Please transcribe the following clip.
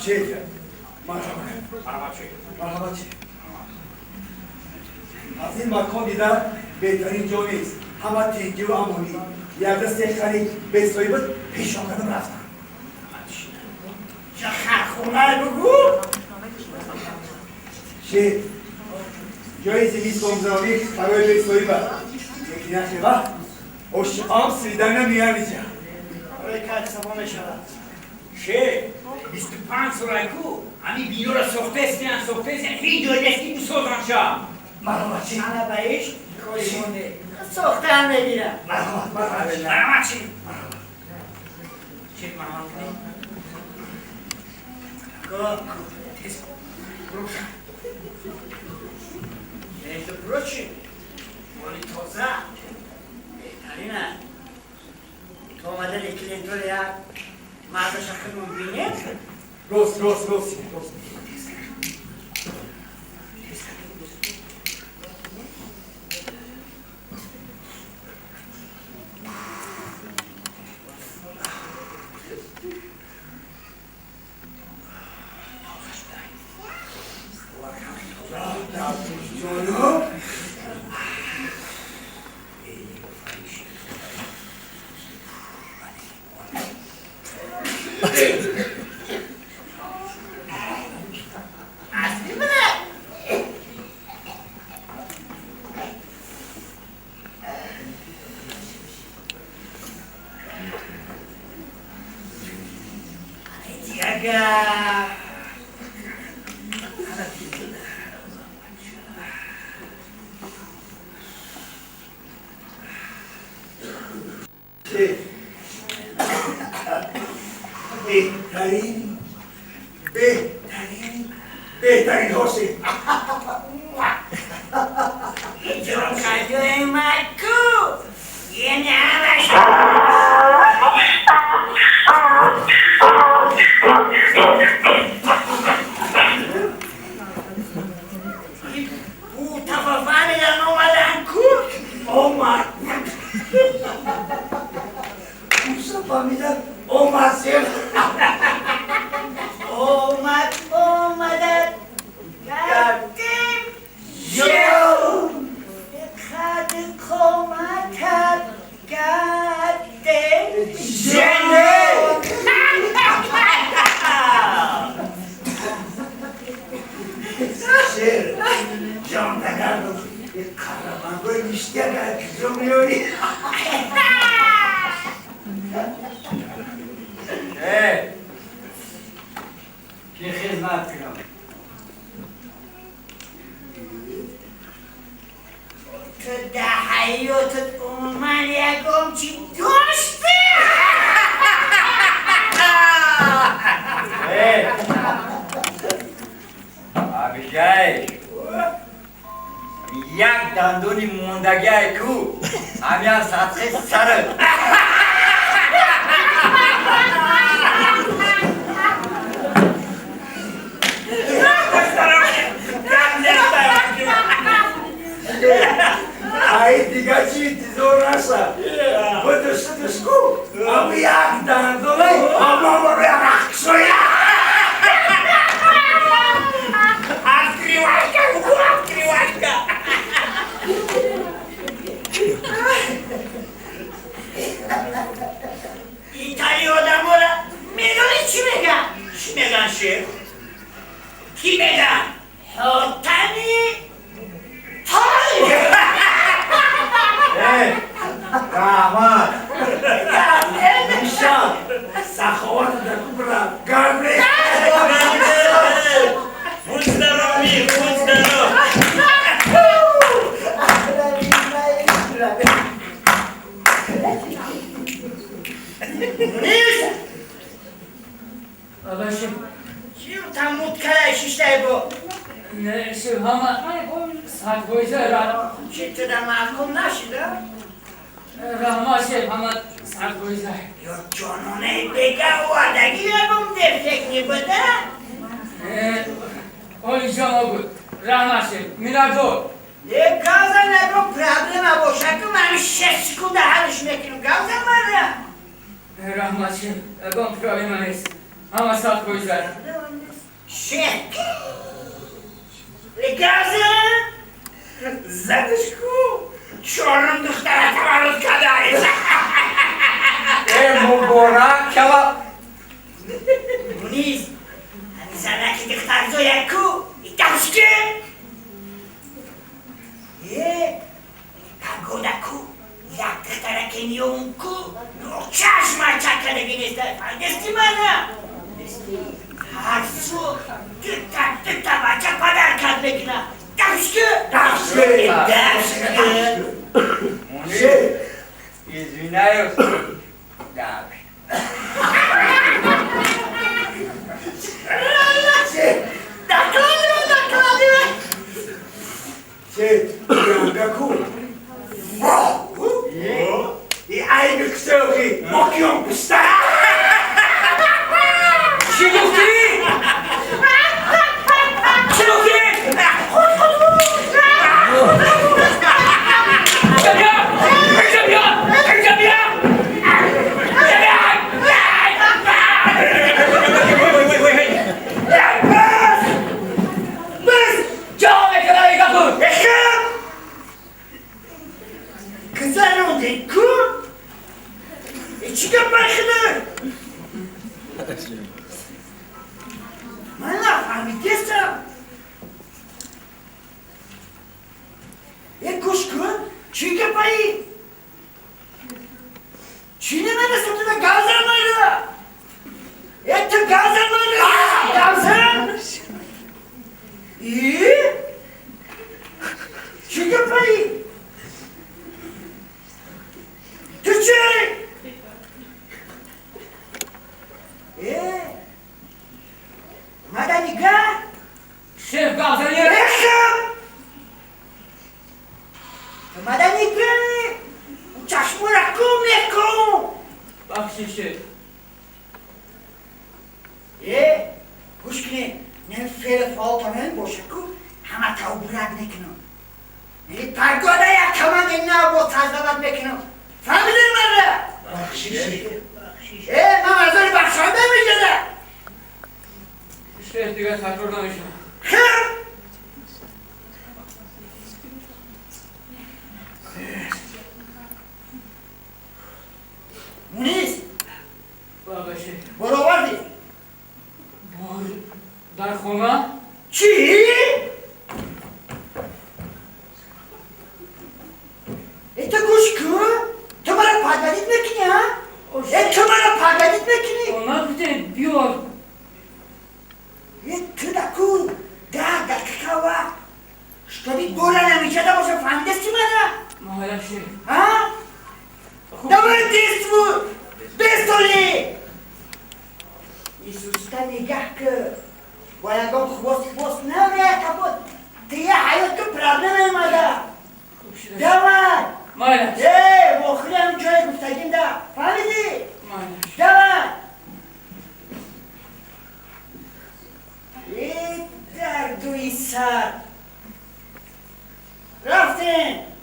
Шеф, марҳамат. Марҳамат, шеф. Аз ин макон дида беҳтарин ҷо нест. Ҳама тинҷиву амонӣ. Як дасте хари бесоҳиба пешон кардам, рафтам. Ча хархонае, бугӯ. Шеф, ҷои зимистонгузаронӣ барои бесоҳиба. Лекин яхе вақт ошиқам сиридан намеянича. Барои кай ҳисобо мешавад? Шеф, 25 солай ку ҳамин биноро сохтестиян, сохтестиян, ҳеҷ ҷой нест, ки бисозан ша. Марҳамат, шеф. Ана ба иш кори монде сохтаам, мегирам. Марҳамат, марҳамат. Марҳамат, шеф. Шеф, марҳамат кунед. Тез рӯшан. Между прочим, моли тоза беҳтарин аст. То омадани клиентҳоро як мардаша худмон бинем. Рост, рост, рост, рост. Ҷонум. Асли бина. Дигар Шеф, беҳтарин, беҳтарин, беҳтаринҳо, шеф. Ҷон қадои маку яъне ҳамаш. Бу тафафаҳмидан омадан ку. Омад. Муса фаҳмидан омад, шеф. Омад, омадат гардим. Ҷон. Қад қоматат гардем. Жене. Шер ҷон, тагарду қарабангои ништяка куҷо меёрӣ? Шеф, ки хизмат кунам? Ту дар ҳаётат умуман ягон чӣ доштӣ? Шеф, обижаешь. Як дандони мондагиай ку, ҳамян садқи сарат. Ай, дига чӣ интизор наша? Будушудуш ку, аму як дандонай ҳамамаро рақсоя. Открывашка, открывашка. Итали одамора медонӣ, чӣ меган? Чӣ меган, шеф? Кӣ меган? Ҳотами Той. Э, раҳмат. Нишон саховат дар кубра гармре. Будь здоров, мир, будь здоров. Мунис. Аба, шеф. Чӣ тамуд калай шиштай бо? Не, шеф, ҳама 100%. Чӣ, туда маъқул нашида? Раҳмат, шеф, ҳама 100%. Ё ҷононаи бега овардагӣ ягон дефект мебуда? Олиҷоно буд, раҳмат, шеф, миннатдор. Е, газа ягон проблема боша ки ман 6 секунда ҳалш мекунам, газа мара. Раҳмат, шеф, ягон проблема нест, ҳама 100%. Шеф. Газа? Задаш ку? Чорум духтара таваллуд кардааст. Э, муборак шава. Мунис, ҳамин занаки духтарзоя ку? Итамшки? Э, пагода ку? Як духтараке миён ку? Чашма чакадаги неста. Фаҳмидасти мана? Ҳар субҳ дута дута бача падар кард мекунад. Давшки? Давшки. Давшки. Мунис, извиняюсь. Да. Докладывай, докладывай. Шеф, янга ку? И айби ксёхи, мокён пуста. Чӣ гуфтӣ? Чӣ гуфтӣ? Инҷа бия! Инҷа бия! Инҷа бия! Инҷа бия! Бас! Бас! Ҷо мекунад ин гапу? Эхам! Гузаронде ку? Э, чӣ гап бархида? Ман нафаҳмидестам. Э, гӯш кун, чӣ гапаи? Чӣ намерасад туда газар мара? Э, ту газар мара? Газар? И? Чӣ гапаи? Ту чӣ? Э, мада нигаҳ? Шеф гап занӣ? Эхам! Ту мада нигаҳ? Чашмора ку мекун? Бахшиш, шеф. Э, гӯш кунед, мен феъли фаъолта намебоша ку, ҳама тавбурак мекунам. Э, пагода як командаи нав бо создавать мекунам. Фаҳмидед мара? Э, ман азори бахшанда мешада. Шеф, дигар такрор намешавад. Хам! Мунис, Баба, шеф. баровардӣ? Бор дар хона? Чӣ? Э, ту гӯш кун, ту мара подводить мекунӣ, а? Э, ту мара подводить мекунӣ? Нагуфтем биёр. Э, ту даку 10 дақиқа вақт, чтобы бора намешада боша, фаҳмидасти мана? Майла, шеф. А? Хуб. Давай действуй! Бестоли! Исуста нигаҳ кун. Бо ягон хвост намея капот. Тия ҳаёт ку проблема омада. Хуб шуда. Давай! Майла. Э, охири ҳам ҷое гуфтагим да. Фаҳмидӣ? Майла. Давай! Э, дардуи сар. Рафтем!